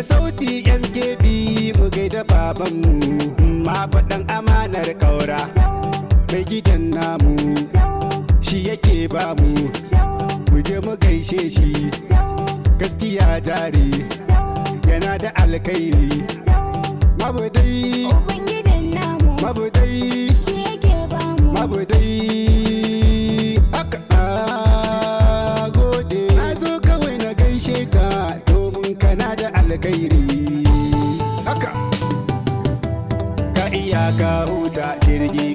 Daga sauti MKB, mu gaida babanmu, ma faɗan amanar ƙaura. Mai gidan namu shi yake bamu, mu je mu gaishe shi. Gaskiya jari yana da alkhairi. Mabu dai. Ubangidan namu. Mabu dai. Shi yake bamu. Mabu dai haka, na gode. Na zo kawai na gaishe ka domin kana da alkhairi. Haka ka iya ka huta, jirgi.